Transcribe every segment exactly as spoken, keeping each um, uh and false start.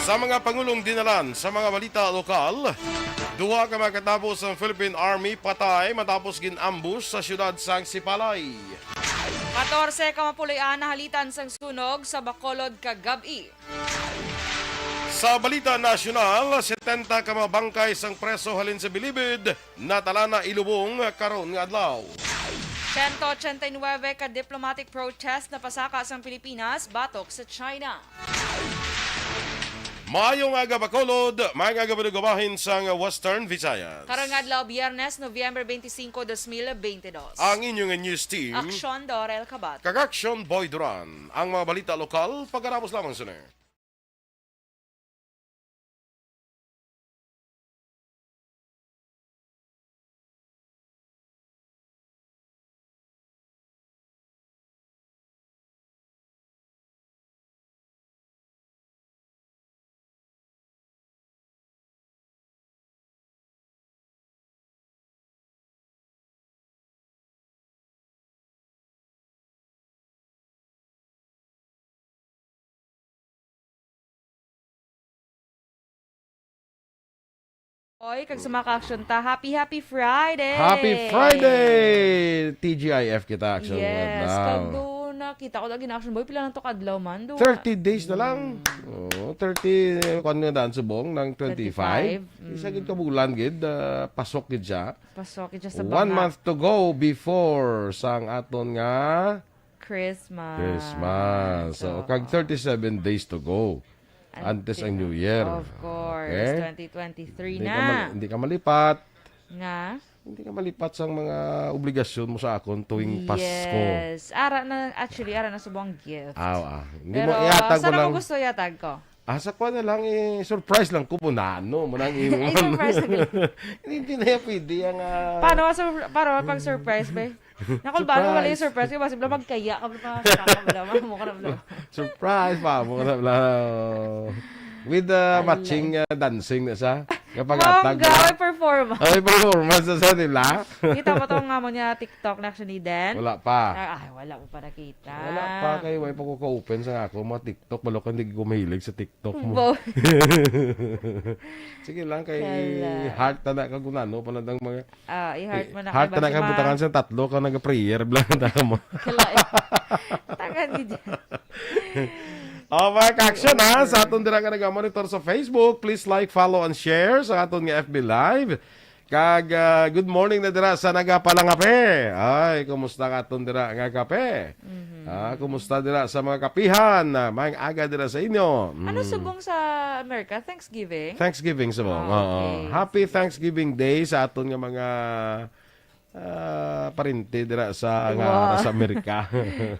Sa mga pangulong dinalan sa mga balita lokal, duha ka mga katapo sang Philippine Army patay matapos gin-ambush sa siyudad sang Sipalay. Katorse ka mapuloy-an nahalitan sang sunog sa Bacolod kagab-i. Sa balita nasyonal, setenta ka mga bangkay sang preso halin sa bilibid natala na ilubong karon nga adlaw. Siyento ochenta y nuebe ka diplomatic protest napasaka sang Pilipinas batok sa China. Maayong aga, Bacolod. Maayong aga, mga bahin sang Western Visayas. Karong adlaw, Biyernes, Nobyembre twenty-five, dos mil twenty-two. Ang inyong news team, Aksyon Dorel Kabat. Kag Aksyon Boy Duran. Ang mga balita lokal, pagkatapos lamang sini. Oy, kag sa mga ka-action ta, happy, happy Friday! Happy Friday! T G I F kita, Action Yes, World now. Kag doon, nakita ko lagi na Action Boy, pila lang to kadlaw man, do? Thirty days na lang. Mm. Oo, thirty, kwan nga daan subong, ng twenty-five. Twenty-five, Isa mm. gid ka bulan gid, ah, pasok gid siya. Pasok gid siya sa One banga. month to go before sang aton nga Christmas. Christmas. So, Oo. kag thirty-seven days to go. Antes ang New Year. Of course, Okay? twenty twenty-three Hindi na. ka mal-, hindi ka malipat. Nga? Hindi ka malipat sang mga obligasyon mo sa akon tuwing Pasko. Yes. Ara na, actually, ara na subong gift. Aw, ah. Hindi Pero mo, ihatag mo sana lang. mo gusto, ihatag ko. Ah, sa kuwan na lang, eh, surprise lang ko, punano mo nang imo. Ay, surprise na gid. Hindi, hindi na yan pwede, ang, ah, Paano, sur-, paano pag surprise, be? Nakulbano, wala yung Surprise. surprise. Kasi basta magkaya ka, basta makakita ka, wala, mamo ka na, wala. Surprise, mamo ka na, wala. With the Alay. matching, uh, dancing na siya. Kapag Wow, atag ang na. gawin performance. Ay, performance na sa nila. Kita mo tong amo niya TikTok na action ni Den? Wala pa. Ah, ay, wala mo pa nakita. Wala pa, kay wala pa ko ka-open sa ako, mga TikTok. Balo ka, hindi ko mahilig sa TikTok mo. Bo- Sige lang, kay Kala. heart na na ka kung ano, pa na dang mga Ah, i-heart Eh, mo na heart kay na basi ka ma- butangan sa tatlo ka nag-prayer, bla, tama mo. Kala, eh. Tangan gid yan. Oh, mga ka-action, ha? Sa aton dira nga nag-monitor sa Facebook, please like, follow, and share sa aton nga F B Live. Kag, ah, good morning na dira sa nagapalangape. Ay, kumusta ka aton dira nga kape? Mhm. Ah, kumusta dira sa mga kapihan? Ah, maayong aga dira sa inyo. Ano Mm. subong sa Amerika? Thanksgiving? Thanksgiving subong. Ah, Oo. okay. Happy Thanksgiving Day sa aton nga mga, ah, parente dira sa, nga Wow. ara sa Amerika.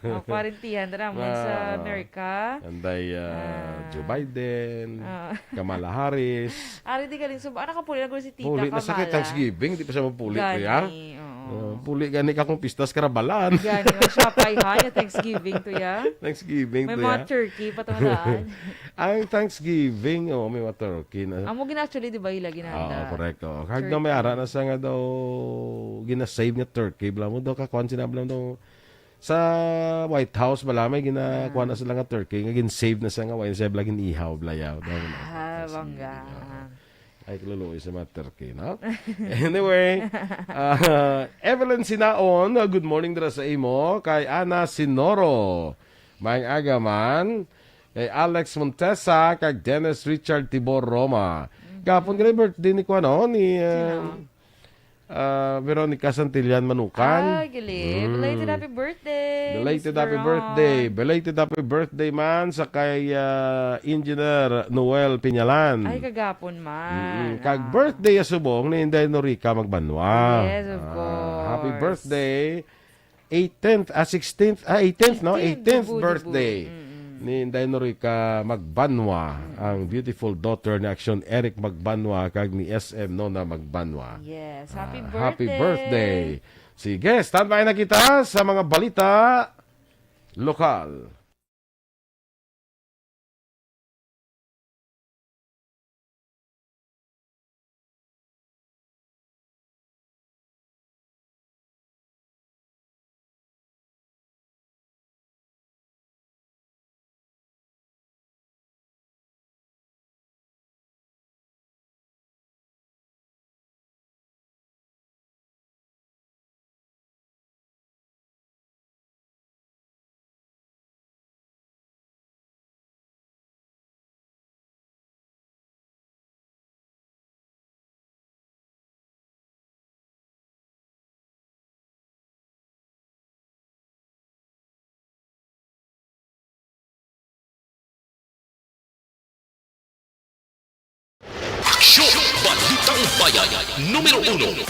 Ang parentihan dira man sa Ah. Amerika. Anday, ah, Ah. Joe Biden, Ah. Kamala Harris. Ari di galing sub-, ah, nakapuli na gud si Tita Puli na sa Kamala. Thanksgiving, di pa siya mapuli, Gani, kuya. oo. Oh, puli gani ka kung pistas karabalan. Gani, ang siya pa, ha, yung Thanksgiving to, ya. Thanksgiving May to, mga ya. turkey pa to, daan. Ang Thanksgiving, oh, may mga turkey na. Amo gina actually, di ba, ila ginanda? Oo, correct, oh. Kag Turkey. daw may ara na sa nga daw gina-save nga turkey, bla mo daw, kakuan sila, bla mo daw. Sa White House, bala, may ginakuha na Mm. sila nga turkey, nga gin-save na sa nga, wala siya, bla, gin-ihaw, bla, yaw. Daw, Ah, Thanksgiving, bangga. oh. Ay, kaluluoy sa mga turkey, no? Anyway, ah, Evelyn Sinaon, good morning dira sa imo. Kay Ana Sinoro, maayong aga man. Kay Alex Montesa, kag Dennis Richard Tibor Roma. Mhm. Gapon gali birthday ni kuan, no? Ni, ah, Sino? ah, Veronica Santillan Manukan. Ah, gali. Mm. Belated happy birthday, Belated Miss happy Veron. birthday. Belated happy birthday man sa kay, ah, Engineer Noel Piñalan. Ay, kagapon man. Mm-mm. Kag Ah. birthday ya subong ni Inday Norica Magbanwa. Yes, of Ah, happy course. birthday. Eighteenth, ah, sixteenth, ah, eighteenth, no? Eighteenth, Eighteenth dibu, dibu. birthday Mm-mm. ni Inday Norica Magbanwa, Mm-mm. ang beautiful daughter ni Action Eric Magbanwa kag ni S M Nona Magbanwa. Yes, happy Ah, happy birthday. birthday. Sige, standby na kita sa mga balita lokal. Taumbayan numero uno.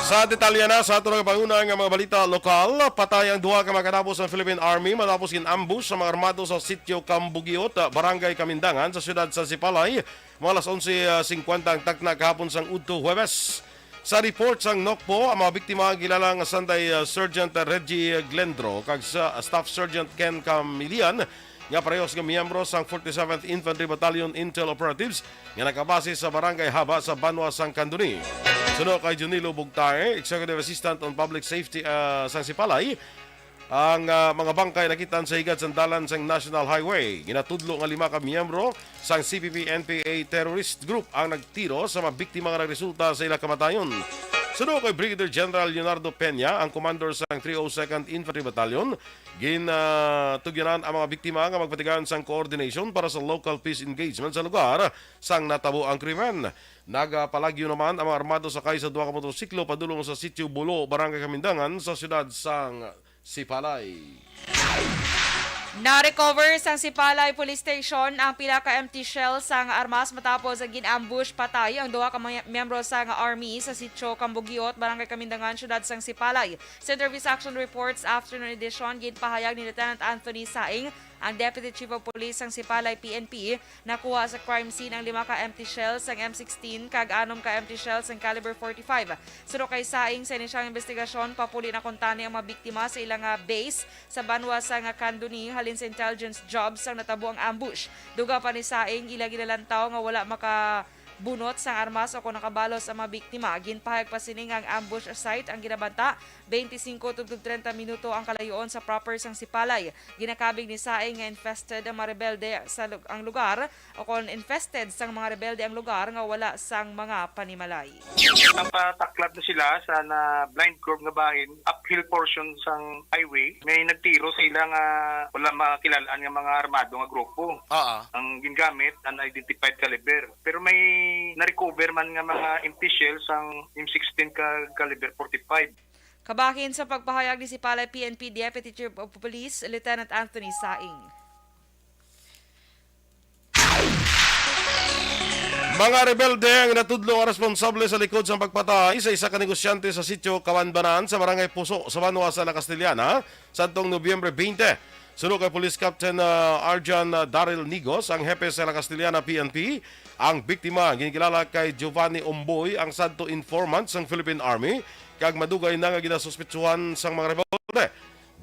Sa detalye na sa aton nga panguna nga mga balita lokal, patay ang duha ka mga katapo sa Philippine Army matapos gin-ambush sa mga armado sa Sitio Cambugiot, Barangay Kamindangan sa siyudad sa Sipalay. Mga alas onse cincuenta ang takna kahapon sang udto Huwebes. Sa report sang NOCPO, ang mga biktima ang kilala nga Sanday, uh, Sergeant Reggie Glendro kag sa Staff Sergeant Ken Camilian nga parehos nga miyembro sang forty-seventh Infantry Battalion Intel Operatives nga nakabase sa Barangay Haba sa Banwa sang Candoni. Suno kay Junilo Bugtae, Executive Assistant on Public Safety, ah, sang Sipalay, ang, ah, mga bangkay nakitaan sa higad sang dalan sang National Highway. Ginatudlo nga lima ka miyembro sang C P P N P A terrorist group ang nagtiro sa mga biktima nga nagresulta sa ila kamatayon. Suno kay Brigadier General Leonardo Peña, ang commander sang three oh second Infantry Battalion, gin, ah, tugyanan ang mga biktima nga magpatigayon sang coordination para sa local peace engagement sa lugar sang natabo ang krimen. Nagapalagyo naman ang mga armado sakay sa duha ka motorsiklo padulong sa Sitio Bulo, Barangay Kamindangan sa siyudad sang Sipalay. Na-recover sang Sipalay Police Station ang pila ka empty shell sang armas matapos ang gin-ambush patay ang duha ka mga miyembro sang Army sa Sitio Cambugiot, Barangay Kamindangan, siyudad sang Sipalay. Sa Interviews Action Reports Afternoon Edition, ginpahayag ni Lieutenant Anthony Saing, ang Deputy Chief of Police sang Sipalay P N P, nakuha sa crime scene ang lima ka empty shells sang M sixteen kag anom ka empty shells sang caliber forty-five. Suno kay Saing, sa inisyang investigasyon, papuli na kuntani ang mga biktima sa ila nga base sa banwa sang Candoni halin sa intelligence job sang natabo ang ambush. Dugang pa ni Saing, ila ginalantaw nga wala maka bunot sang armas o kon nakabalos ang mga biktima. Ginpahayag pa sini nga ang ambush site ang ginabanta twenty-five tubtob treinta minuto ang kalayoon sa proper sang Sipalay. Ginakabig ni Saing nga infested ang mga rebelde sa lu-, ang lugar, o kon infested sang mga rebelde ang lugar nga wala sang mga panimalay. Napataklad na sila sa na blind curve nga bahin, uphill portion sang highway. May nagtiro sa ila nga wala makilalaan nga mga armado nga grupo. Oo. Ang gingamit, unidentified caliber. Pero may na-recover man nga mga empty shell sang M sixteen ka caliber forty-five. Kabahin sa pagpahayag ni Sipalay P N P Deputy Chief of Police Lieutenant Anthony Saing. Mga rebelde ang natudlo nga responsable sa likod sang pagpatay sa isa ka negosyante sa sitio Kabanbanan sa Barangay Puso sa banwa sa La Castellana sadtong Nobyembre twenty. Suno kay Police Captain, ah, Arjan, ah, Daryl Nigos, ang hepe sa La Castellana P N P, ang biktima ginkilala kay Giovanni Umboy, ang sadto informant sang Philippine Army, kag madugay na nga ginasuspetsuhan sang mga rebelde.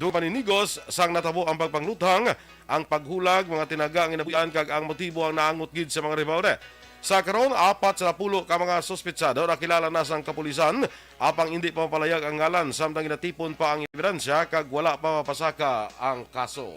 Dugang pa ni Nigos, sang natabo ang pagpangluthang, ang paghulag, mga tinaga nga nabuhian, kag ang motibo ang naangot gid sa mga rebelde. Sa karon, apat sa napulo ka mga suspetsado nakilala na sang kapulisan, apang indi pa mapalayag ang ngalan, samtang ginatipon pa ang ebidensya kag wala pa mapasaka ang kaso.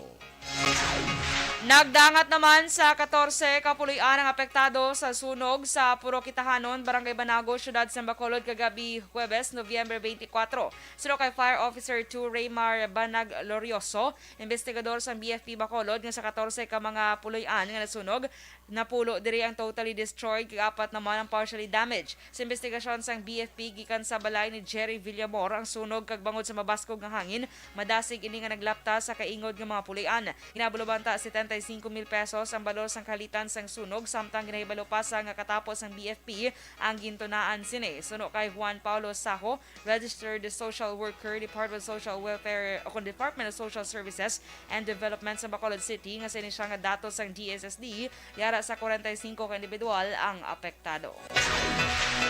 Nagdangat naman sa katorse ka puloy-an ang apektado sa sunog sa Purok Kitahanon, Barangay Banago, Siyudad sa Bacolod, kagabi, Huwebes, Nobyembre twenty-four. Suno kay Fire Officer two Raymar Banag Lorioso, investigador sa B F P Bacolod, nga sa katorse ka mga puloy-an nga nasunog, napulo diri ang totally destroyed, kag apat naman ang partially damaged. Sa investigasyon sang B F P gikan sa balay ni Jerry Villamor ang sunog, kag bangod sa mabaskog nga hangin, madasig ini nga naglapta sa kaingod nga mga puloy-an. Ginabulobanta setenta y cinco mil pesos ang balor sang kahalitan sang sunog, samtang ginahibalo pa sa nga katapos sang B F P ang gintunaan sini. Suno kay Juan Paulo Saho, registered social worker, Department of Social Welfare, o kon Department of Social Services and Development sa Bacolod City, nga sa inisyal nga datos sang D S S D, yara sa kwarenta y singko ka individual ang apektado.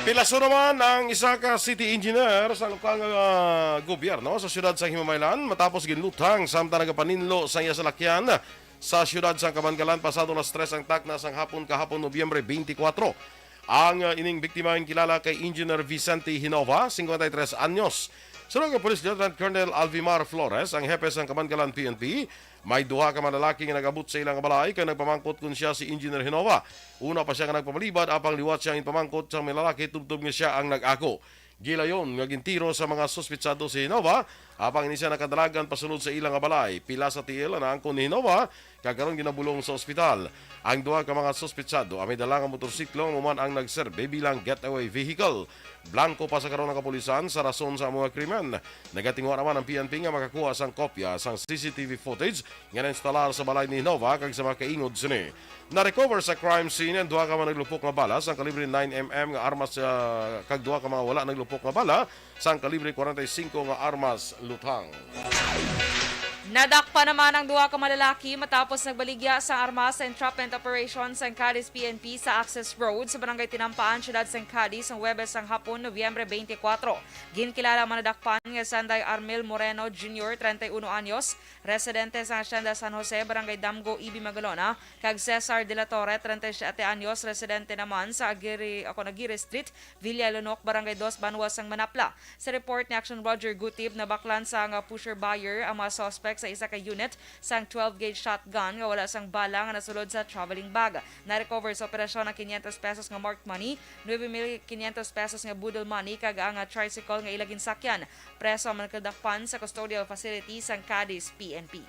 Pilaso naman ang isa ka city engineer sa lokal nga, ah, gobyerno sa siyudad sa Himamaylan matapos ginluthang samtang nagapaninlo sa iya salakyan sa siyudad sa Kabankalan pasado alas tres ang takna sang hapon kahapon, Nobyembre twenty-four. Ang, ah, ining biktima ang kilala kay Engineer Vicente Hinova, cincuenta y tres anyos. Suno kay Police Lieutenant Colonel Alvimar Flores, ang hepe sang Kabankalan P N P, may duha ka mga lalaki nga nag-abot sa ilang balay kag nagpamangkot kon siya si Engineer Hinova. Una pa siya nga nagpapalibad, apang liwat siya ang ginpamangkot sang mga lalaki tubtob nga siya ang nag-ako. Gilayon nga gintiro sa mga suspetsado si Hinova, apang hindi siya nakadalagan pasulod sa ila nga balay. Pila sa tiil ang naangkon ni Hinova, kag karon ginabulong sa ospital. Ang duha ka mga suspetsado ang may dala nga motorsiklo, amo man ang nagserbi bilang getaway vehicle. Blanco pa sa karon ang kapulisan sa rason sa amo nga krimen. Nagatinguha naman ang P N P nga makakuha sang kopya sang C C T V footage nga na-instalar sa balay ni Nova kag sa mga kaingod sini. Na-recover sa crime scene ang duha ka mga naglupok nga bala sang kalibre nine M M nga armas, ah, kag duha ka mga wala naglupok nga bala sang kalibre forty-five nga armas luthang. Nadakpan naman ang duha ka malalaki matapos nagbaligya sang armas sa entrapment operation sang Cadiz P N P sa Access Road sa Barangay Tinampaan, Siyudad sang Cadiz, sang Huwebes sang hapon, Nobyembre twenty-four. Ginkilala ang mga nadakpan nga Sanday Armil Moreno Junior, treinta y uno anyos, residente sa Hacienda San Jose, Barangay Damgo, Ibi, Magalona, kag Cesar de la Torre, treinta y siete anyos, residente naman sa Aguirre, ako, Aguirre Street, Villa Lunok, Barangay Dos, Banwa sang Manapla. Sa report ni Action Roger Gutib, nabaklan sang pusher buyer ang mga suspect sa isa ka unit sang twelve gauge shotgun nga wala sang bala nga nasulod sa traveling bag. Na-recover sa operasyon ang quinientos pesos nga marked money, nuebe mil quinientos pesos nga boodle money, kag ang, ah, tricycle nga ila ginsakyan. Preso ang mga nadakpan sa custodial facility sang Cadiz P N P.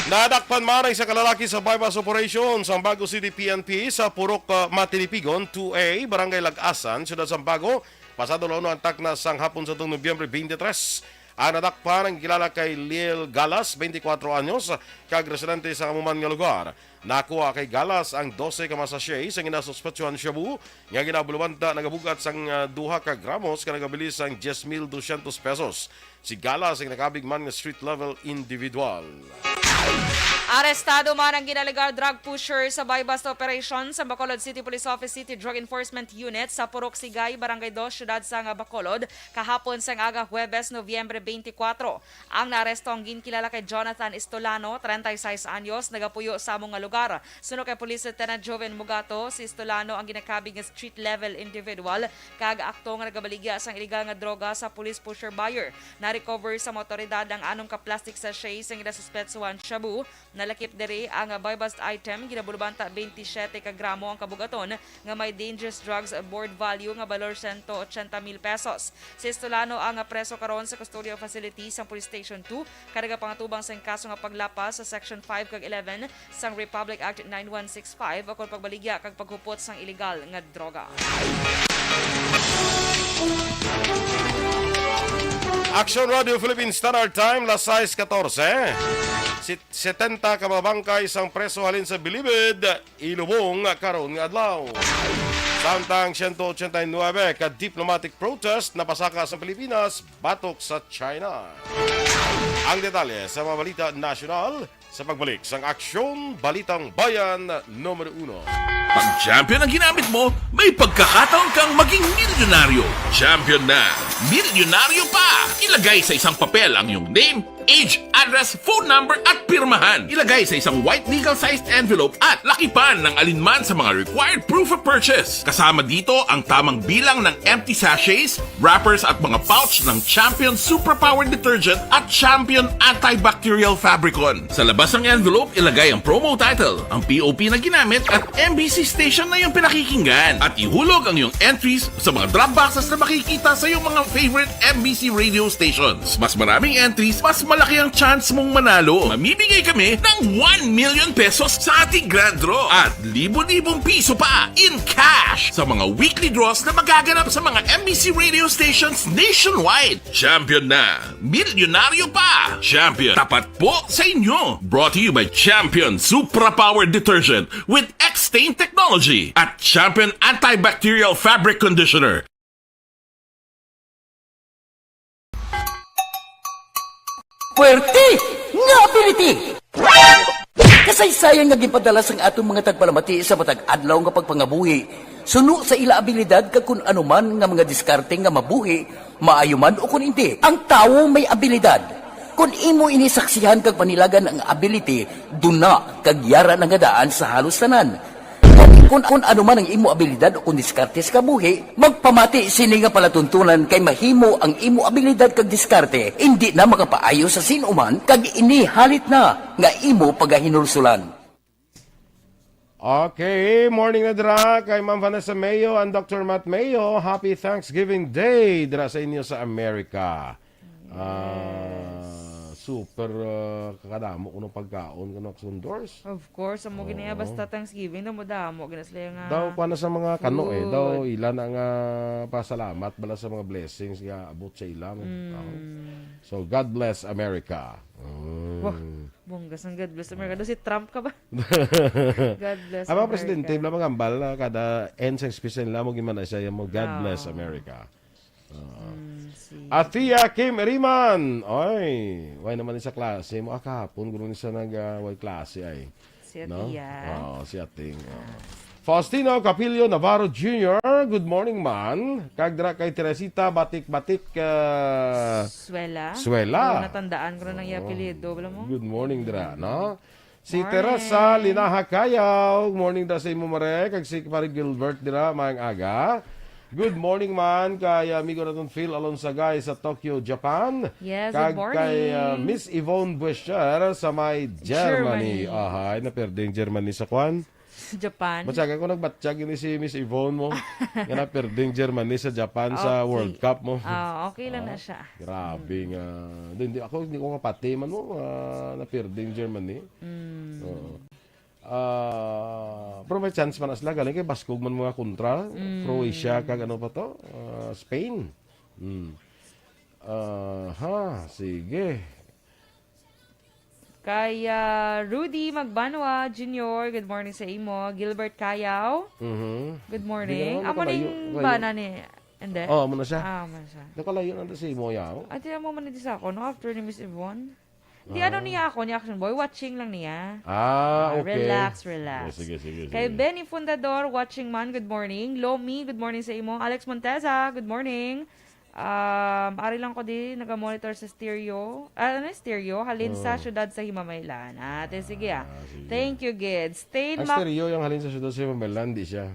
Nadakpan man ang isa ka lalaki sa buy-bust operation sang Bago City P N P sa Purok, ah, Matinipigon two A, Barangay Lagasan, Siyudad sang Bago, pasado alas uno ang takna sang hapon sa tuong Nobyembre twenty-three. Ang nadakpan ang kilala kay Liel Galas, twenty-four anyos, kag residente sa amo man nga lugar. Nakuha kay Galas ang dose ka mga sachet sa ginasuspetsuhan shabu nga ginabulwanta nagabug-at sang, ah, duha ka gramos nga nagabilis sang diyes mil dusyentos pesos. Si Galas ang nakabig man nga street level individual. Arestado man ang ginalegal drug pusher sa buy-bust operation sa Bacolod City Police Office City Drug Enforcement Unit sa Purok Sigay, Barangay Dos, Siyudad sang Bacolod, kahapon sang aga, Huwebes, Nobyembre twenty-four. Ang naaresto ang ginkilala kay Jonathan Estolano, treinta y seis anyos, nagapuyo sa amo nga lugar. Suno kay Police Lieutenant Joven Mugato, si Estolano ang ginakabig nga street level individual kag akto nga nagabaligya sang iligal nga droga sa police pusher buyer. Na-recover sa mga awtoridad ang anom ka plastic sachet sang ginasuspetsuhan shabu. Nalakip diri ang buy-bust item, ginabulbanta twenty-seven ka gramo ang kabugaton nga may dangerous drugs board value nga balor sento ochenta mil pesos. Si Estolano ang preso karon sa custodial facility sang Police Station two, kag nagapangatubang sang kaso nga paglapas sa Section five kag eleven sang Republic Act nine one six five, ukon pagbaligya kag paghupot sang iligal nga droga. Action Radio Philippine Standard Time, las sais katorse. Si setenta ka mga bangkay sang preso halin sa Bilibid, ilubong karon nga adlaw. Samtang siyento ochenta y nuebe ka diplomatic protest napasaka sa Pilipinas batok sa China. Ang detalye sa mga balita nasyonal sa pagbalik sang Aksyon Balitang Bayan numero uno. Pag champion ang ginamit mo, may pagkakataon kang maging milyonaryo. Champion na, milyonaryo pa! Ilagay sa isang papel ang iyong name, age, address, phone number, at pirmahan. Ilagay sa isang white legal-sized envelope at lakipan ng alinman sa mga required proof of purchase. Kasama dito ang tamang bilang ng empty sachets, wrappers, at mga pouch ng Champion Suprapower Detergent at Champion Antibacterial Fabricon. Sa labas ng envelope, ilagay ang promo title, ang P O P na ginamit, at M B C station na iyong pinakikinggan. At ihulog ang iyong entries sa mga drop boxes na makikita sa iyong mga favorite M B C radio stations. Mas maraming entries, mas malaki ang chance mong manalo. Mamimigay kami ng one million pesos sa ating grand draw at libo-libong piso pa in cash sa mga weekly draws na magaganap sa mga M B C radio stations nationwide. Champion na! Milyonaryo pa! Champion, tapat po sa inyo! Brought to you by Champion Supra Power Detergent with X-Stain Technology at Champion Antibacterial Fabric Conditioner. Puwerte nga ability! Kasaysayan nga ginpadala sang aton mga tagpalamati sa matag adlaw nga pagpangabuhi, suno sa ila abilidad kag kun ano man nga mga diskarte nga mabuhi, maayo man o kun indi. Ang tawo may abilidad. Kun imo ini saksihan kag panilagan ang ability, duna kag yara na nga daan sa halos tanan. Kun, kun ano man ang imo abilidad o kun diskarte sa kabuhi, magpamati sini nga palatuntunan kay mahimo ang imo abilidad kag diskarte indi na makapaayo sa sin-o man kag ini halit na nga imo pagahinulsulan. Okay, morning na dira kay Ma'am Vanessa Mayo and Doctor Matt Mayo. Happy Thanksgiving Day dira sa inyo sa Amerika. Ah, super, ah, kadamo kuno pagkaon kuno sa Condors. Of course, amo gid na, Oo. basta Thanksgiving, damo-damo gid na sila nga Daw, kuha na sa mga kano eh. Daw, food. ila na nga pasalamat bala sa mga blessings nga abot sa ila, man. Mm. Oo. So, God bless America. Mm. Wah, bongga sang God bless America. Daw si Trump ka ba? God bless Ang mga presidente, America. bala mga hambal na kada end sa speech nila, mo gimana siya mo, "God bless Oo. America." Oo. Mm, si Athea Kim Eriman. Oy, way naman ni sa klase mo. Ah, kahapon, guro ni sa nag, ah, way klase ay. Si No? Athea. Oo, si Ating. Oo. Faustino Capillo Navarro Junior, good morning, man. Kag dira kay Teresita Batik-Batik, ah, Suela. Suela. Oo, natandaan ko na ng Oo. apelyido. Wala mo? Good morning, dira, no? Si Morning. Teresa Linaha Cayaw, morning da sa imo, Mare. Kag si Pare Gilbert dira, maayong aga. Good morning man kay amigo naton Phil Alonsagay sa Tokyo, Japan. Yes, good Kag kay, ah, morning. Miss Yvonne Buescher sa may Germany. Germany. Ahay, naperding Germany sa kwan. Japan. Matyaga ko nagbatyag ini si Miss Yvonne mo. Nga naperding Germany sa Japan sa Okay. World Cup mo. Ah, okay lang na Oh, siya. grabe Mm. nga. Hindi, hindi, ako hindi ko kapati man mo, ah, naperding Germany. Mm. Oo. Ah, pero may chance man na sila. Galing kay baskog man mga kontra. Mm. Croatia, kag ano pa to? Ah, Spain. Mm. Aha, sige. Kay, ah, Rudy Magbanwa Junior, good morning sa imo. Gilbert Cayaw, Mhm. good Di morning. ka naman Amo nakalayo, ning layo. bana ni, hindi? Oh, amo na siya. Ah, amo na siya. Nakalayo na sa imo, yaw. Ate, amo man di sa ako, no? After ni Miss Yvonne. Di ano Ah. niya ako, ni Action Boy, watching lang niya. Ah, Ah, okay. relax, relax. Oh, sige, sige, Kay sige. Benny Fundador, watching man, good morning. Lomi, good morning sa imo. Alex Monteza, good morning. Um, ari lang ko di, naga-monitor sa stereo. Ah, ano yung stereo? Halin sa Oh. siyudad sa Himamaylan. Ah, te, sige, ah. Ah, sige. Thank you, Gid. Stay Ang ma- stereo yung halin sa siyudad sa Himamaylan, di siya.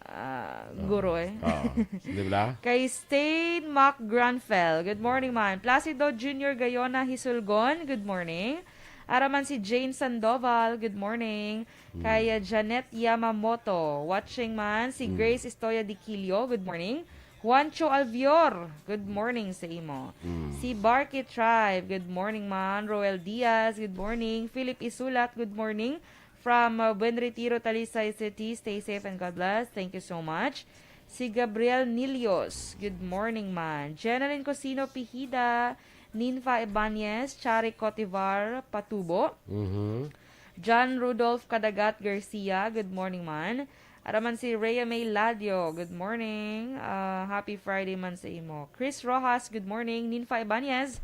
Ah, Ah. guro eh. Ah, di ba? Kay Stain Mac Granfell, good morning man. Placido Junior Gayona Hisulgon, good morning. Araman si Jane Sandoval, good morning. Hmm. Kay, uh, Janet Yamamoto, watching man. Si Hmm. Grace Estoya Diquilio, good morning. Juancho Alvior, good morning sa imo. Hmm. Si Barky Tribe, good morning man. Roel Diaz, good morning. Philip Isulat, good morning. From, uh, Buen Retiro, Talisay City, stay safe and God bless. Thank you so much. Si Gabriel Nilios, good morning man. Jeneline Cosino Pihida, Ninfa Ibanez, Chari Cotivar, Patubo. Mhm. John Rudolph Kadagat Garcia, good morning man. Araman si Rhea May Ladio, good morning. Ah, happy Friday man sa imo. Chris Rojas, good morning. Ninfa Ibanez,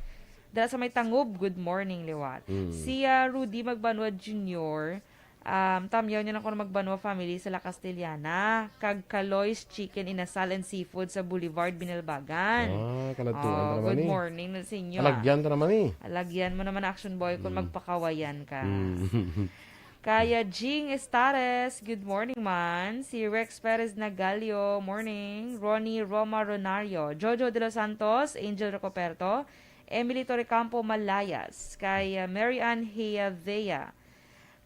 dala sa may Tangob, good morning, liwat. Mm. Si, ah, Rudy Magbanwa Junior, um, tamyaw niya na ko Magbanwa family sa La Castellana. Kag Kaloy's Chicken Inasal and Seafood sa Boulevard, Binalbagan. Ah, kaladtuan Oh, ka naman good eh. morning na sa inyo, ah. Alagyan ka naman eh. Alagyan mo naman, Action Boy, kung Mm. magpakawayan ka. Mm. Kaya Jing Estares, good morning man. Si Rex Perez Nagalio, morning. Ronnie Roma Ronario, Jojo de los Santos, Angel Recoperto, Emily Torrecampo Malayas, kay, uh, Mary Ann Hea Vea,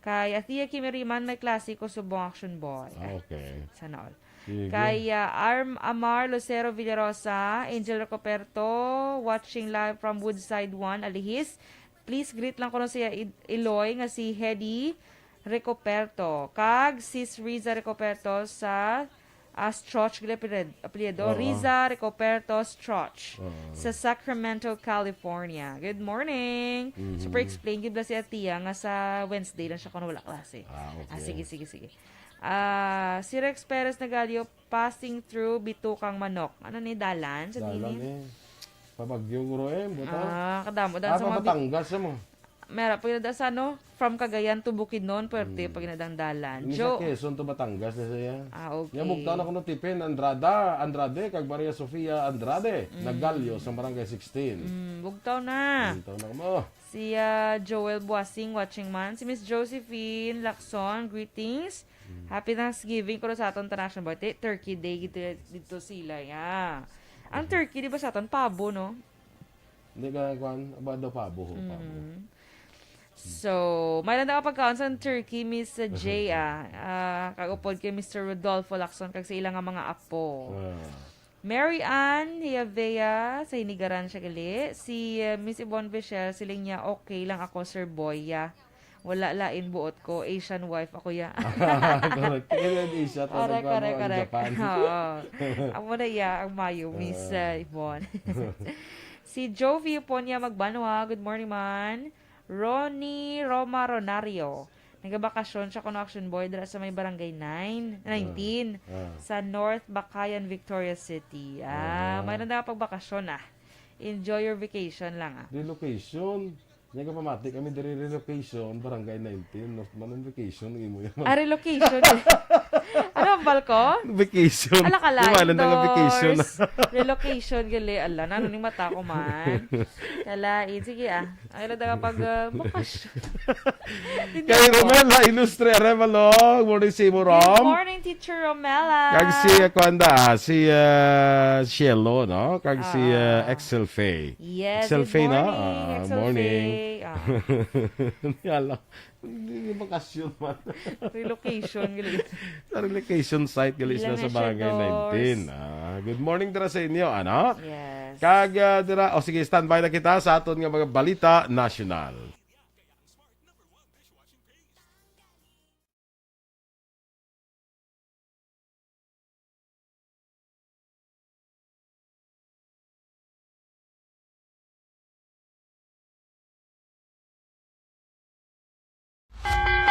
kay Athea Kimiriman, may klase ko subong, Action Boy. Ah, okay. Sana all. Sige. Kay, uh, Arm Amar Lucero Villarosa, Angel Recoperto, watching live from Woodside one, Alihis. Please greet lang ko na siya, Id-, Iloy, nga si Hedy Recoperto. Kag Sis Riza Recoperto sa, ah, Stroch, gila apelyido, apelyido, Oo. Riza Recoperto Stroch, Oo. sa Sacramento, California. Good morning. Mhm. Super explain, gid bala si Atia nga sa Wednesday lang siya kung wala klase. Ah, okay. Ah, sige, sige, sige. Ah, si Rex Perez Nagalio, passing through Bitukang Manok. Ano ni dalan sa Dalan dinin? eh. Pa Baguio, guro eh, buta. Ah, kadamo dan Ah, sa pa mga bit- Batangas mo. Mera, pag inadaan sa ano, from Cagayan to Bukidnon, puwerte Mm. pag inadang dalan. Ini Jo- sa Quezon to Batangas na siya. Ah, okay. Nga bugtaw na kuno Tipen Andrada, Andrade, kag Maria Sofia Andrade, Mm. Nagalio sa Barangay sixteen. Mm, bugtaw na. Bugtaw na mo. Si, ah, Joel Buasing watching man. Si Miss Josephine Lacson, greetings. Mm. Happy Thanksgiving kuno sa aton tanan, Action Boy. Ti-, Turkey Day dito, dito sila, ya. Ang Mhm. turkey, di ba sa aton, pabo, no? Hindi ka, kwan, aba daw pabo, ho, pabo. Mhm. So, may lang daw pagkaon sa turkey, Miss J, ah. Ah, kag upod kay Mister Rodolfo Lacson, kag sa ilang nga mga apo. Ah. Mary Ann Hiavea, sa Hinigaran siya gali. Si, uh, Miss Yvonne Bichel, siling niya, "Okay lang ako, Sir Boy, ya. Wala lain buot ko, Asian wife ako, ya." Correct. Kaya yung Asia, to, Correct, nagmamo correct, ang correct. Japan. Oo. Amo na, ya, ang mayo, Miss, Ah. uh, Yvonne. Si Jovi Uponia Magbanwa, good morning, man. Ronnie Roma Ronario. Nagabakasyon siya kuno, Action Boy, dira sa may Barangay nine, Ah, nineteen, ah. sa North Bakayan, Victoria City. Ah, Ah. Mayroon na pagbakasyon, ah. Enjoy your vacation lang, ah. Relocation. Nga pamati kami diri, relocation, Barangay nineteen, North Manon, vacation, imo yan. Ah, relocation. Ano, ang balko? Vacation. Ala, kalain, Iwanan na nga vacation. Dors. Relocation, gali. Ala, nano ni mata ko man. Kalain. Sige, ah. Ay, lang nga pag, ah, bakasyon. Hindi Kay ako. Romel, ha, Ilustre Arevalo. Good morning sa imo, Good Rom. morning, Teacher Romela. Kag si, ah, kuwan da, si, ah, Cielo, no? Kag si, Ah. ah, Excel Faye. Yes, Excel good Faye, no? morning, Ah, Excel morning. Faye. Ah. Yala. Hindi, hindi bakasyon man. Relocation, gali. Sa relocation site, gali Ilang sila sa na siya, Barangay Dors. nineteen. Ah, good morning dira sa inyo, ano? Yes. Kag, ah, dira, o sige, standby na kita sa aton nga mga balita nasyonal.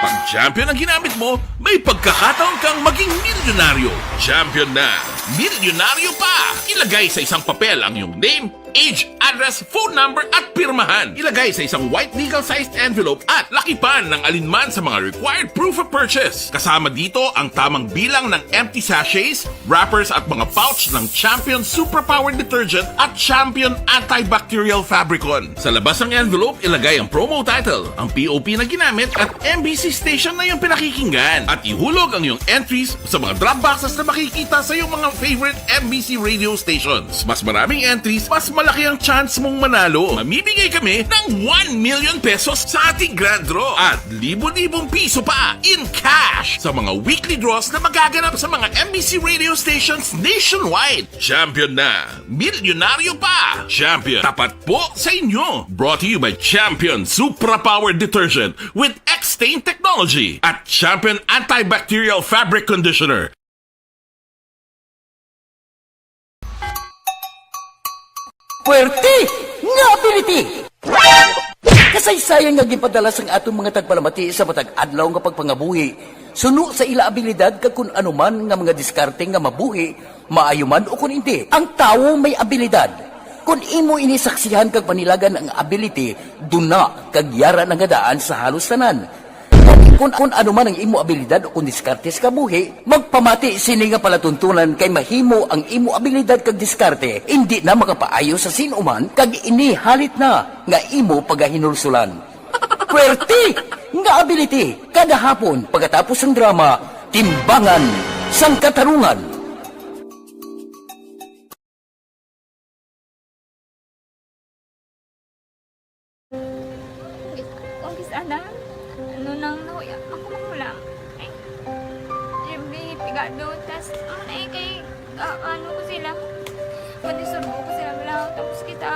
Pag Champion ang ginamit mo, may pagkakataon kang maging milyonaryo. Champion na, milyonaryo pa! Ilagay sa isang papel ang iyong name, age, address, phone number, at pirmahan. Ilagay sa isang white legal-sized envelope at lakipan ng alinman sa mga required proof of purchase. Kasama dito ang tamang bilang ng empty sachets, wrappers, at mga pouch ng Champion Superpower Detergent at Champion Antibacterial Fabricon. Sa labas ng envelope, ilagay ang promo title, ang P O P na ginamit, at M B C station na iyong pinakikinggan. At ihulog ang iyong entries sa mga drop boxes na makikita sa iyong mga favorite M B C radio stations. Mas maraming entries, mas malaki ang chance mong manalo. Mamimigay kami ng one million pesos sa ating grand draw at libo-libong piso pa in cash sa mga weekly draws na magaganap sa mga M B C radio stations nationwide. Champion na! Milyonaryo pa! Champion, tapat po sa inyo! Brought to you by Champion Supra Power Detergent with X-Stain Technology at Champion Antibacterial Fabric Conditioner. Puwerte nga ability! Kasaysayan nga ginpadala sang aton mga tagpalamati sa matag adlaw nga pagpangabuhi, suno sa ila abilidad kag kun ano man nga mga diskarte nga mabuhi, maayo man o kun indi. Ang tawo may abilidad. Kun imo ini saksihan kag panilagan ang ability, duna kag yara na nga daan sa halos tanan. Kun, kun ano man ang imo abilidad o kun diskarte sa kabuhi, magpamati sini nga palatuntunan kay mahimo ang imo abilidad kag diskarte indi na makapaayo sa sin-o man kag ini halit na nga imo pagahinulsulan. Puwerte nga ability kada hapon pagkatapos sang drama, Timbangan sang Katarungan. Ang kis-, ang kis-, ana, ano nang nahuya, ako man wala. Ay, every pigado, tas, ano na eh, kay, ah, ano ko sila, madisturbo ko sila, wala. Tapos kita,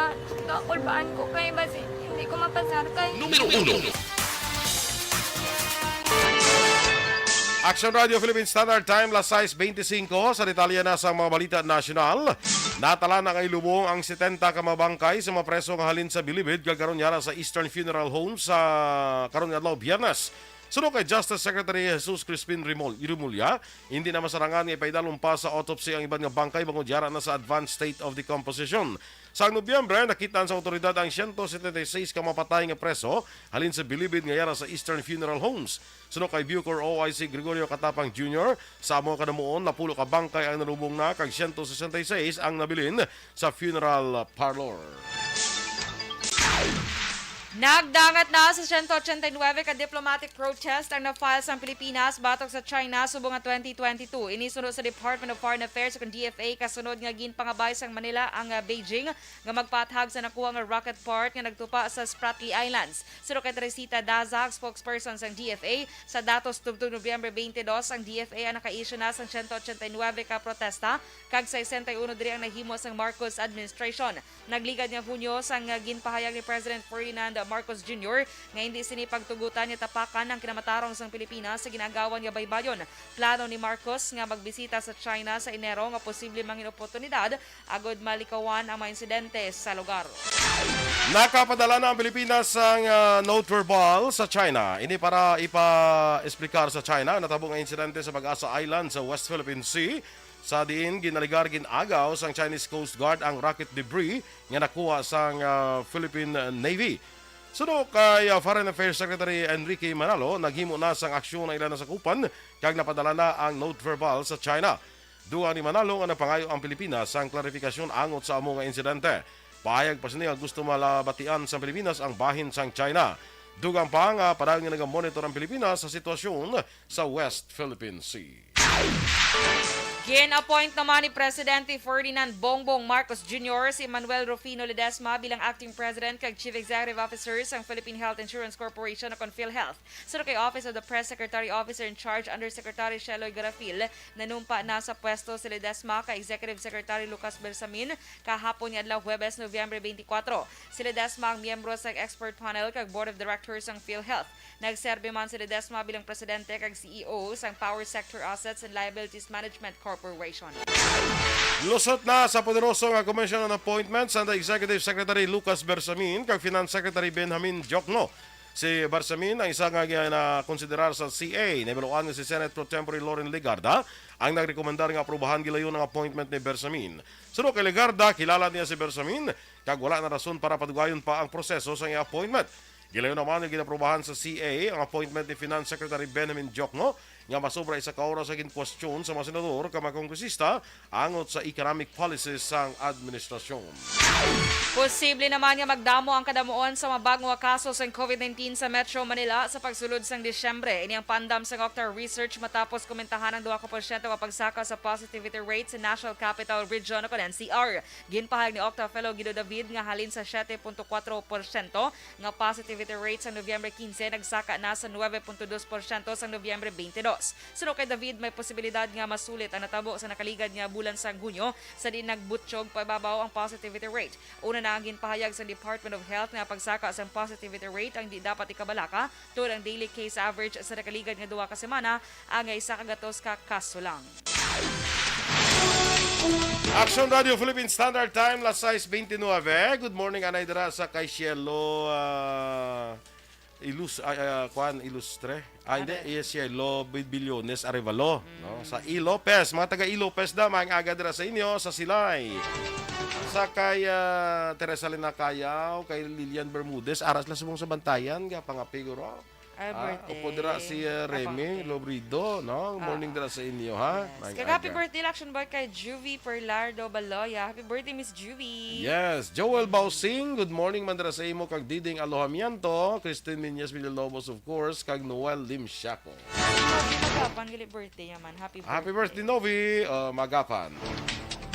kakulbaan ko kay basi, hindi ko mapasar kay Numero uno. Action Radio Philippine Standard Time, las sais beintisinko. Sa detalye na sa mga balita nasyonal, natala na nga ilubong ang setenta ka mga bangkay sa mga preso nga halin sa Bilibid kag karon yara sa Eastern Funeral Home sa karon nga adlaw, Biyernes. Suno kay Justice Secretary Jesus Crispin Rimul-, Remulla, hindi na masarangan nga ipaidalom pa sa autopsy ang iban nga bangkay bangod yara na sa advanced state of decomposition. Sang Nobyembre, nakit-an sa awtoridad ang siyento setenta y seis ka mga patay nga preso halin sa Bilibid nga yara sa Eastern Funeral Homes. Suno kay Bucor O I C Gregorio Catapang Junior, sa amo nga kanamuon, napulo ka bangkay ang nalubong na kag siyento sesenta y seis ang nabilin sa funeral parlor. Nagdangat na sa siyento ochenta y nuebe ka diplomatic protest ang na-file sang Pilipinas batok sa China subong nga twenty twenty-two. Ini suno sa Department of Foreign Affairs o D F A kasunod nga ginpangabay sang Manila ang, ah, Beijing nga magpaathag sa nakuha nga rocket part nga nagtupa sa Spratly Islands. Suno kay Teresita Daza, ang spokesperson sang D F A, sa datos tubtob Nobyembre twenty-two, ang D F A ang naka-issue na sang siyento ochenta y nuebe ka protesta kag sesenta y uno diri ang nahimo sang Marcos administration. Nagligad nga Hunyo sang, ah, ginpahayag ni President Ferdinand Marcos Junior nga hindi sini pagtugutan nga tapakan ang kinamatarong sang Pilipinas sa ginaagawan nga baybayon. Plano ni Marcos nga magbisita sa China sa Enero nga posible mangin oportunidad agod malikawan ang mga insidente sa lugar. Nakapadala na ang Pilipinas sang, ah, note verbal sa China. Ini para ipa-explicar sa China ang natabo nga insidente sa Pag-asa Island sa West Philippine Sea, sa diin ginaligar gin-agaw sang Chinese Coast Guard ang rocket debris nga nakuha sang, ah, Philippine Navy. Suno kay, ah, Foreign Affairs Secretary Enrique Manalo, naghimo na sang aksyon ang ilang nasakupan kag napadala na ang note verbal sa China. Dugang ni Manalo nga napangayo ang Pilipinas sang klarifikasyon angot sa amo nga insidente. Pahayag pa sini nga gusto malabatian sa Pilipinas ang bahin sang China. Dugang pa nga padayon nga nagamonitor ang Pilipinas sa sitwasyon sa West Philippine Sea. Gin-appoint naman ni Presidente Ferdinand Bongbong Marcos Junior si Manuel Rufino Ledesma bilang Acting President kag Chief Executive Officer sang Philippine Health Insurance Corporation o kon PhilHealth. Suno kay Office of the Press Secretary, Officer in Charge Undersecretary Sheloy Garafil, nanumpa na sa pwesto si Ledesma kay Executive Secretary Lucas Bersamin kahapon nga adlaw, Huwebes, Nobyembre twenty-four. Si Ledesma ang miyembro sang expert panel kag Board of Directors sang PhilHealth. Nagserbi man si Ledesma bilang presidente kag C E O sang Power Sector Assets and Liabilities Management Corporation. Lusot na sa poderoso nga Commission on Appointments ang Executive Secretary Lucas Bersamin kag Finance Secretary Benjamin Diokno. Si Bersamin ang isa nga ginakonsiderar sa C A. Nahibaluan nga si Senate Pro Tempore Loren Legarda ang nagrekomendar nga aprubahan gilayon ang appointment ni Bersamin. Suno kay Legarda, kilala niya si Bersamin kag wala na rason para padugayon pa ang proseso sa iyang appointment. Gilayon naman nga ginaprubahan sa C A ang appointment ni Finance Secretary Benjamin Diokno nga masobra isa ka oras sa ginkwestiyon sa mga senador kag mga kongresista angot sa economic policies sang administrasyon. Posible naman nga magdamo ang kadamuon sa mga bag-o nga kaso sang COVID nineteen sa Metro Manila sa pagsulod sang Disyembre. Ini ang paandam sang Octa Research matapos komentahan ang dua ka porsyento nga pagsaka sa positivity rate sa National Capital Region o kon N C R. Ginpahayag ni Octa Fellow Guido David nga halin sa siete punto kuwatro porsyento nga positivity rate sang Nobyembre quince, nagsaka na sa nuebe punto dos porsyento sang Nobyembre twenty-two. Suno kay David, may posibilidad nga masulit ang natabo sa nakaligad nga bulan sang Hunyo, sa diin nagbutyog paibabaw ang positivity rate. Una na ang ginpahayag sa Department of Health nga pagsaka sang positivity rate ang di dapat ikabalaka, tungod ang daily case average sa nakaligad nga duha ka semana ang isa ka gatos ka kaso lang. Action Radio Philippine Standard Time, las sais bente nuebe. Good morning, anay dira sa kay Cielo, ah, Ilus-, ah, ah, kwan, Ilustre. Ah, hindi, Ano? Iya, Cielo Bilbillones Arevalo, no? Mm. Sa E. Lopez, mga taga E. Lopez da, maayong aga dira sa inyo, sa Silay. Sa kay, ah, Teresa Lina Cayaw, kay Lilian Bermudez, aras la subong sa Bantayan, ga pangapi guro. Ay, Ah, birthday. Upo dira si, ah, Ay, Remy birthday. Lobrido, no? Good morning Ah. dira sa inyo, ha? Yes. Maayong Kag happy aga. birthday, Action Boy, kay Juvie Perlardo Baloya. Happy birthday, Miss Juvie. Yes. Joel Bausing, good morning man dira sa imo, kag Diding Alojamiento, Christine Miñez Villalobos, of course, kag Noel Limsiaco. Si Novi Magapan, gali birthday naman. Happy Happy birthday, birthday. Novi. Uh, Magapan.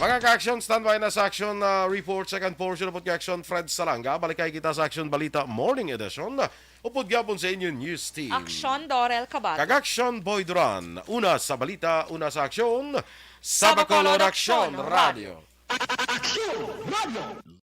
Mga ka-action, standby na sa action, uh, report, second portion of action, Fred Salanga. Balikay kita sa Action Balita Morning Edition. Upod gyapon sa inyo news team. Action, Dorel Cabal. Kag Action, Boy Duran. Una sa balita, una sa aksyon. Sa Sa Bacolod, Bacolod, Action Action Radio. Action Radio.